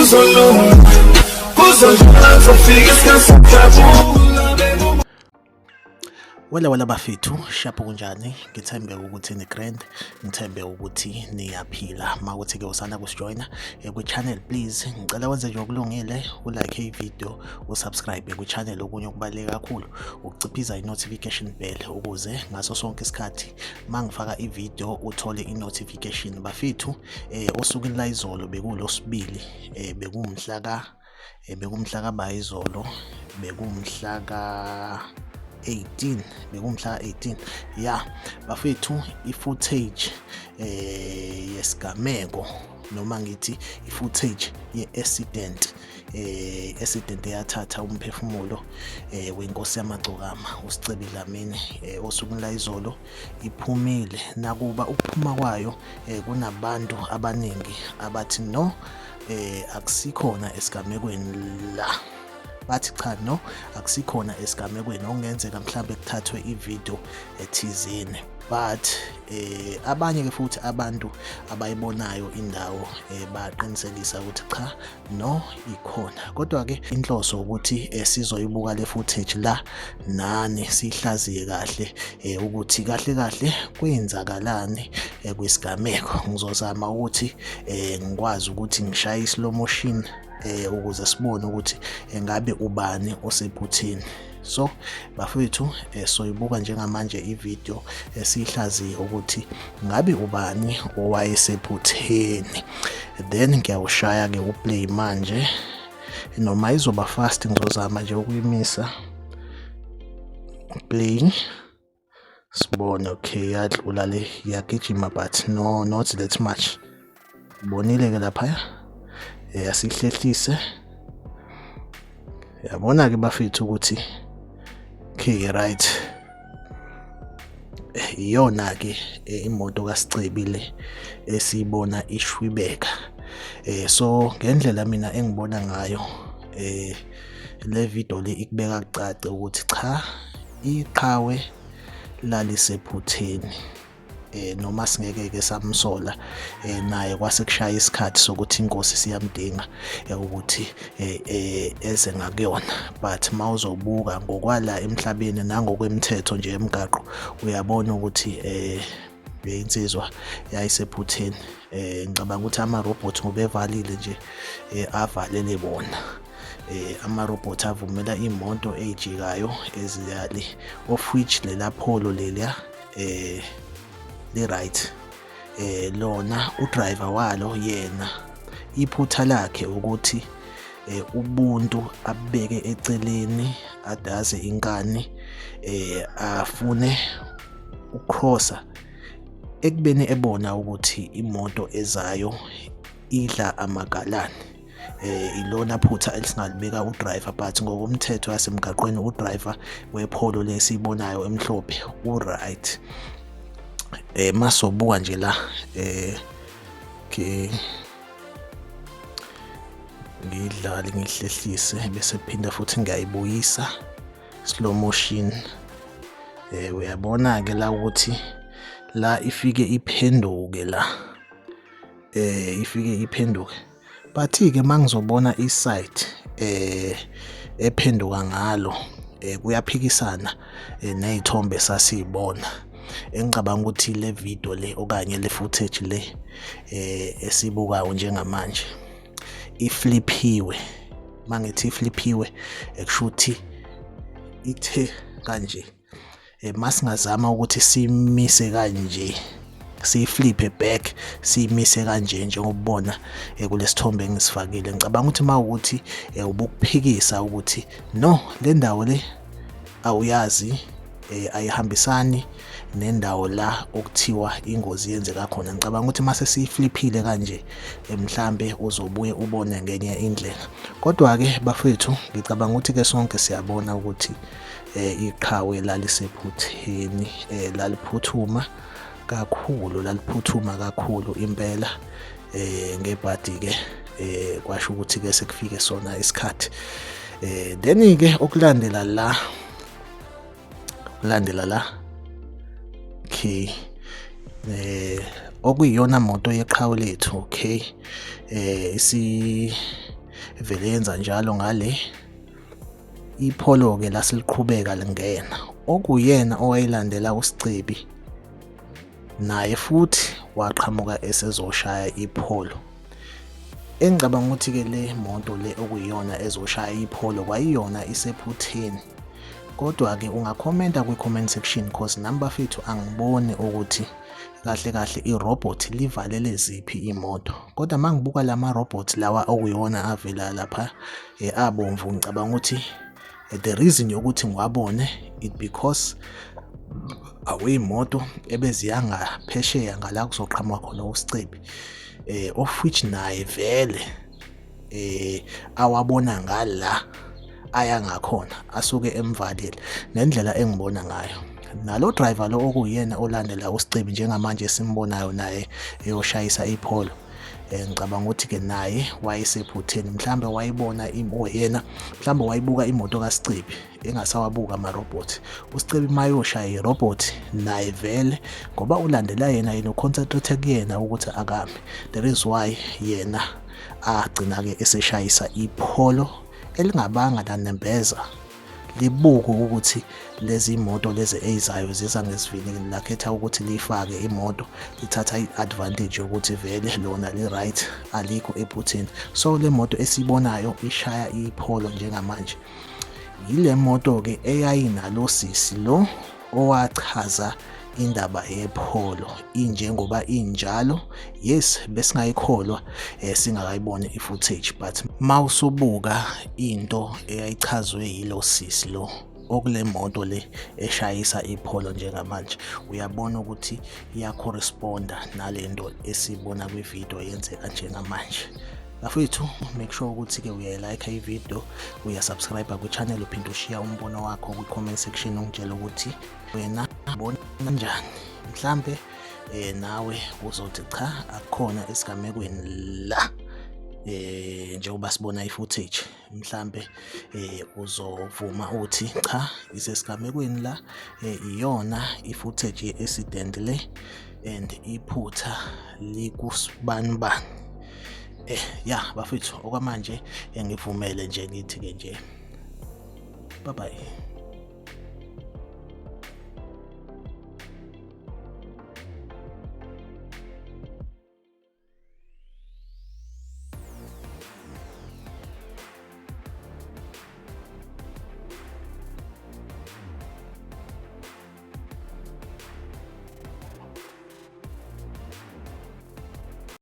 Kuzolunga, kuzodlula, kuzofika isikhathi sokujabula. Wela wela bafethu, shapho kunjani? Ngithembe ukuthi ni grand, ngithembe ukuthi niyaphila. Makuthi ke usanda kusijoyina kwi-channel, please ngicela wenze nje okulungile, ulike i-video, usubscribe kwi-channel. Okunye okubaluleke kakhulu ukuciphiza i-notification bell ukuze ngaso sonke isikhathi mangifaka i-video uthole i-notification. Bafethu, osukwini layizolo bekulosibili, bekumhla ka bekumhla kabayizolo, bekumhla ka 18, bekumhla 18 ya bafethu. I-footage yesigameko, noma ngithi i-footage ye-accident, accident eyathatha umphefumulo wenkosi yamagcokama uSicebi Dlamini osukwini layizolo, iphumile. Nakuba ukuphuma kwayo kunabantu abaningi abathi no, akusikhona esigamekweni la, bathi cha, no, akusikhona esigamekweni, okungenzeka mhlambe kuthathwe ivideo ethizeni, but abanye ke futhi abantu abayibonayo indawo baqinisekisa ukuthi cha, no, ikhona. Kodwa ke inhloso ukuthi sizoyibuka le footage la nani, sihlaziye kahle ukuthi kahle kahle kwenzakalani kwisigameko. Ngizozama ukuthi ngikwazi ukuthi ngishaye i-slow motion ukuze sibone ukuthi engabe ubani osephutheni. So bafethu, soyibuka njengamanje ivideo, esihlaziye ukuthi ngabe ubani owayesephutheni. Then ngiyawushaya ke uplay manje, noma izoba fast, ngizozama nje ukuyimisa. Play, sibone. Okay, yadlula le, iyagijima, but no, not that much. Bonile ke lapha, asihlehlise. Yabona ke bafethu ukuthi okay, right, iyona ke imoto kaSicebi le esiyibona ishwibeka. So ngendlela mina engibona ngayo, le video le ikubeka kucace ukuthi cha, iqhawe lalisephutheni. Noma singeke ke samsola, naye kwase kushaya isikhathi sokuthi inkosi siyamdinga ukuthi eze ngakuyona, but mawuzobuka ngokwala emhlabeni nangokwemthetho nje emgaqo, uyabona ukuthi insizwa yayisephutheni. Ngicabanga ukuthi ama-robot ngoba evalile nje, avalele bona ama-robot avumela imoto eyijikayo eziyale, of which lela Polo leliya li right. Lona udriver walo, yena iphutha lakhe ukuthi ubuntu abeke eceleni, adaze inkani, afune ukucrossa ekubeni ebona ukuthi imoto ezayo idla amagalani. Ilona phutha elisingalibeka udriver, but ngokomthetho yasemgaqweni udriver wePolo lesibonayo emhlophe u-right. Masobuka nje la, okay, ngidlale, ngihlehlise, bese phinda futhi ngiyayibuyisa slow motion. Uyabona ke la ukuthi la ifike iphenduke la, ifike iphenduke, but ke mangizobona iside ephenduka ngalo, kuyaphikisana nezithombe sasibona. Engicabanga ukuthi le video le okanye le footage le esibukayo njengamanje ifliphiwe. Mangithi ifliphiwe, ekushuthi ithe kanje. Masingazama ukuthi simise kanje, siyifliphe back, siyimise kanje njengobona kulesithombe engisifakile, ngicabanga ukuthi mawukuthi ubukuphikisa ukuthi no, le ndawo le awuyazi, ayihambisani nendawo la okuthiwa ingozi yenzeka khona, ngicabanga ukuthi mase siyifliphile kanje, mhlambe uzobuye ubone ngenye indlela. Kodwa ke bafethu, ngicabanga ukuthi ke sonke siyabona ukuthi iqhawe lalisephutheni, laliphuthuma kakhulu, laliphuthuma kakhulu impela. Ngebhadi ke kwasho ukuthi ke sekufike sona isikhathi. Then ke okulandela la, kulandela la, okay, okuyiyona moto yeqhawe lethu, okay, isi Vele yenza njalo ngale iPolo-ke laseliqhubeka lingena, okuyena owayelandela uSicebi naye futhi waqhamuka esezoshaya iPolo. Engicabanga ukuthi-ke le moto le okuyiyona ezoshaya iPolo kwayiyona isephutheni. Kodwa-ke ungakhomenta kwi-comment section, cause nami bafethu angiboni ukuthi kahle kahle i-robot livalele ziphi imoto. Kodwa uma ngibuka lama robots lawa okuyiwona avela lapha abomvu, ngicabanga ukuthi the reason yokuthi ngiwabone it because awuyimoto ebeziya ngaphesheya ngala kuzoqhamuka khona uSicebi, of which naye vele awabona ngala aya ngakhona asuke emvalile ngendlela engibona ngayo. Nalo driver lo okuyena olandela uSicebi njengamanje simbonayo naye eyoshayisa iPolo, ngicabanga ukuthi ke naye wayesephutheni, mhlambe wayibona yena, mhlambe wayibuka imoto kaSicebi engasawabuka ama-robot. USicebi mayoshaya i-robot naye vele ngoba ulandela yena, yena uconcentrate kuyena ukuthi akame. That is why yena agcina-ke eseshayisa iPolo elingabanga nanembeza libuke ukuthi lezi imoto lezi eyizayo ziza ngesivinini. Lakhetha ukuthi lifake imoto, lithatha i-advantage yokuthi vele lona li-right, alikho ephutheni. So le moto esiyibonayo ishaya iPolo njengamanje yile moto-ke eyayinalo sisi lo owachaza indaba yePolo injengoba injalo. Yes, besingayikholwa singakayiboni i-footage, but mawusubuka into eyayichazwe yilo sisi lo okule moto le eshayisa iPolo njengamanje, uyabona ukuthi iyacorresponda nalento esibona kwividiyo yenzeka njengamanje. Bafethu, make sure ukuthi-ke uyayilike ividiyo, uyasubscribe kwi-channel, uphinde ushiya umbono wakho kwi-comment section, ungitshela ukuthi wena bona kanjani. Mhlambe nawe uzothi cha, akukhona esigamekweni la njengoba sibona i-footage, mhlambe uzovuma uthi cha, isesigamekweni la, iyona i-footage ye-accident le and iphutha likusibanibani. Ya bafethu, okwamanje ngivumele nje ngithi ke nje bye bye.